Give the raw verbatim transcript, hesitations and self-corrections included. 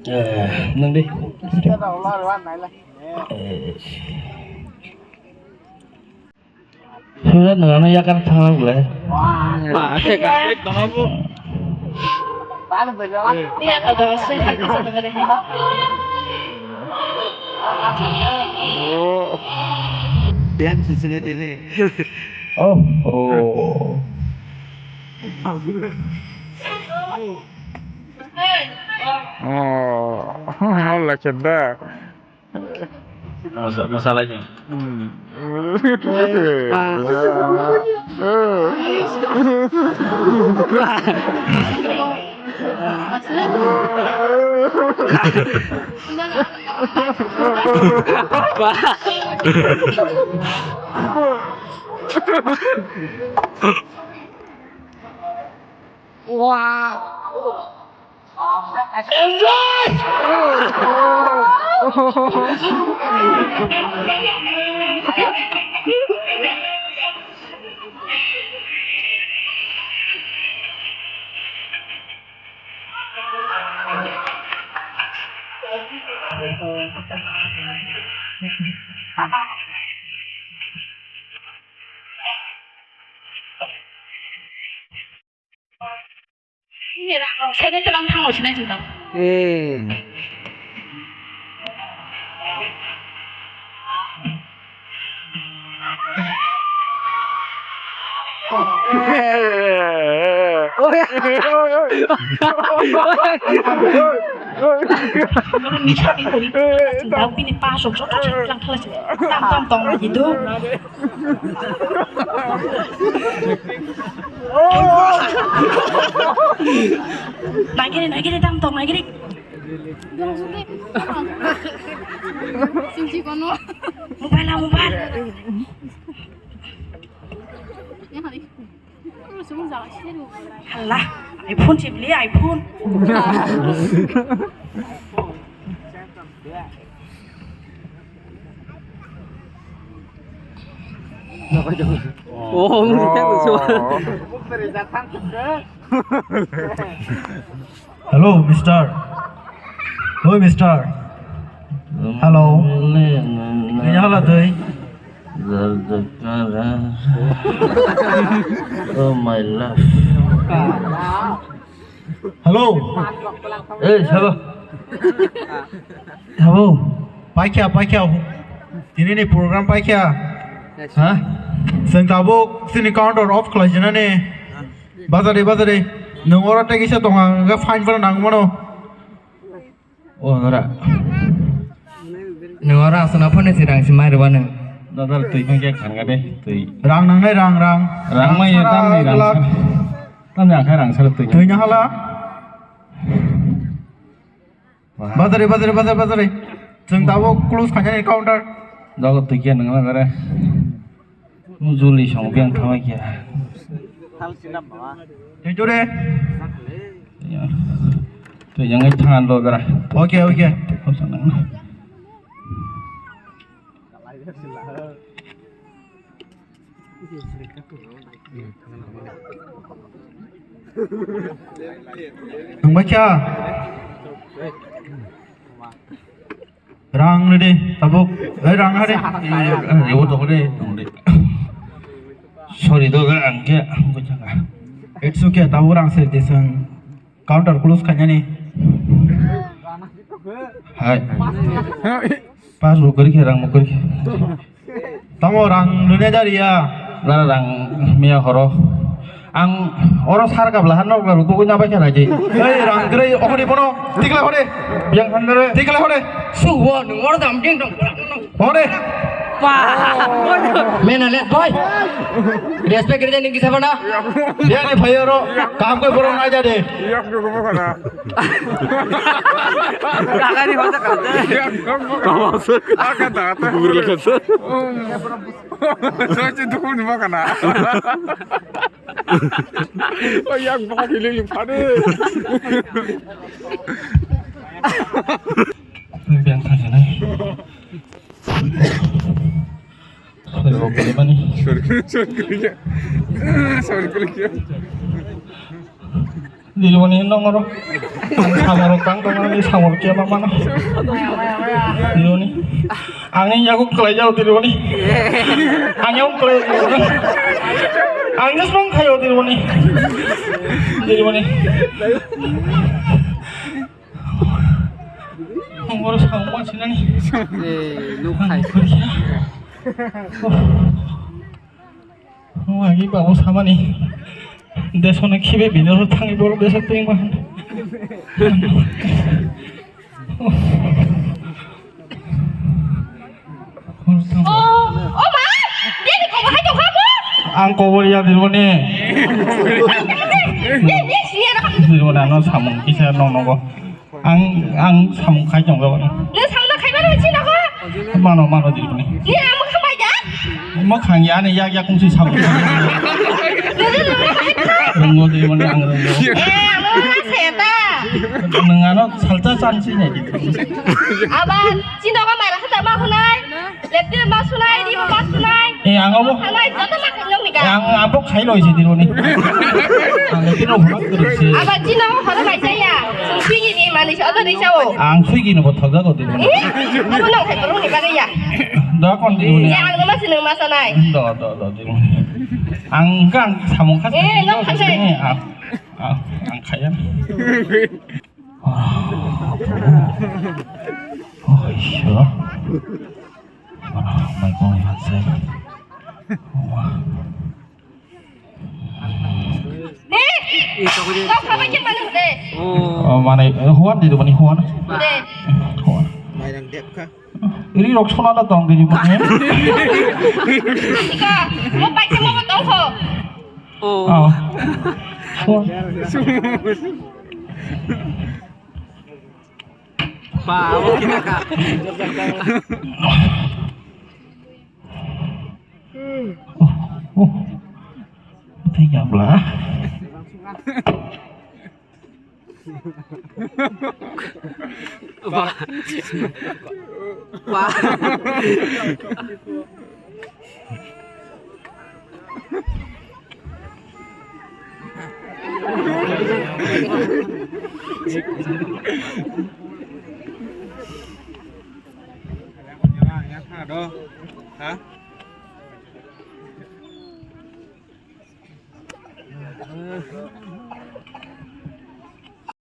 Eh, nang di. Eh. Sudah nang ano yakar thang le. Oh, oh. Oh, Allah cedar. Masa-, masalahnya. Hmm. Wow. Ini rang rok sini telang thang sini cinta. Eh. Oh ya. Ini pas sok sok sok lang thalas. Tam tam tong lagi tu. Naikiri, naikiri, tam tong, naikiri. Singsi kono. Mobile lah, mobile. Yang hari. Halah, iPhone sih beli iPhone. Oh, ngori tak tu semua. Hello, mister. Oi, mister. Hello. Ini hala doi. Oh my love. Hello. Eh, hello. Hello. Paikha, paikha. Tini ni program paikha. Ha? Seng tabuk sini counter off khlai jana ni. Bazari, bazari. Nung oro tei kisa tonga, ga fine fana nang mano. O nora. Nung oro asana phone si rang si mai rwano. Dadar twi phang khe khan ga de twi. Rang nang nai rang rang. Rang mai ya tam ni rang. Tam ya kha rang sar twi. Twi na hala. Bazari bazari bazari bazari. Jeng tabo close khaina ni counter. Dogo twi khe nang na gare. Juli song biang thangma khe. Thank you de. Ya. Tu yang ngai thangan lo gara. Okay, okay. Tungbai kha. Rang rede, tabuk. Eh, rang rede. Yo, tong de, tong de. Sorry, do, ang khe, ang khe changa. It's okay, tabuk rang se de sang. Counter close khainani. Hai. Pass bo kori khe, rang bo kori khe. Tamo rang rwne da riya. Nara rang miya horo. Ang oro sar kabla han nok rok tugui na bai khe nai di. Ei rang gre okoni bono tikla hore. Yang han gre. Tikla hore. Suwa nung oro dam ding dong. Hore. Pa. Mena le boy. Respect gre ning kisa bana. Dia ni bhai oro kam koi boro na ja de. Yang ko ko kana. Kagani hoja kante. Yang ko ko. Kama se. Aka ta ta. Gurle kante. Sochi dukun mo kana. O yang bak hiling phade. Biang thang sana. Rok gelemani. Sorry, sorry, sorry. Sorry, sorry. Dilmani nongoro. Samoro kang tongmani samoro kema mana. Dilmani. Angni yago kelai jao Dilmani. Ang yago kelai Dilmani. Ang just mong khayo Dilmani. Dilmani. Ang oro samung ma sinani. Eh, nuk khai. Ang agi babu samani. Deso na khibe bidoro thangi boro deso tengma. Oh, oh ma, dia di kau bahai tau kamu. Ang kobor ya Dilmani. Dia, dia sini anak. Dilmani ano samung kisa nong nogo. Ang, ang samung khai tong gabani. Nang samung khai mana sih nako? Mano, mano Dilmani. Ni amo khamai dah? Mo khang ya ni yak yak kung si samung. Nang nang khai mana? Renggo Dilmani ang renggo. Eh, amo mana saya ta? Nang ano salta chansi ni. Aban, sini nako mai rasa tak mau nai. Lepte ma sunai, ribo ma sunai. Eh, ang abo. Hanai, joto ma khainok ni ka. Ang abo khai loi si Dilmani. Ang lepte no horo kiri si. Aba chino horo mai saya. Sung swigi ni mani si odo ni sao. Ang swigi no bo thok jago Dilmani. Eh, abo nong khai borong ni bagaya. Da kon Dilmani. Ya, ang nama sinung ma sanai. Do, do, do Dilmani. Ang kan samung khas. Eh, no khas. Eh, ang, ang, ang khaya. Oh, oh, sure. Mana mai kong ya saya. Oh, mana, eh, huan di tu, mana huan? Huan. Mairang dep kha. Iri rok sona da tong diri mana? Ika, mo pai mo tong ho. Oh. Huan. Ba, abo kita ka. Oh, oh. Tei jabla. Ba. Ba. Ha?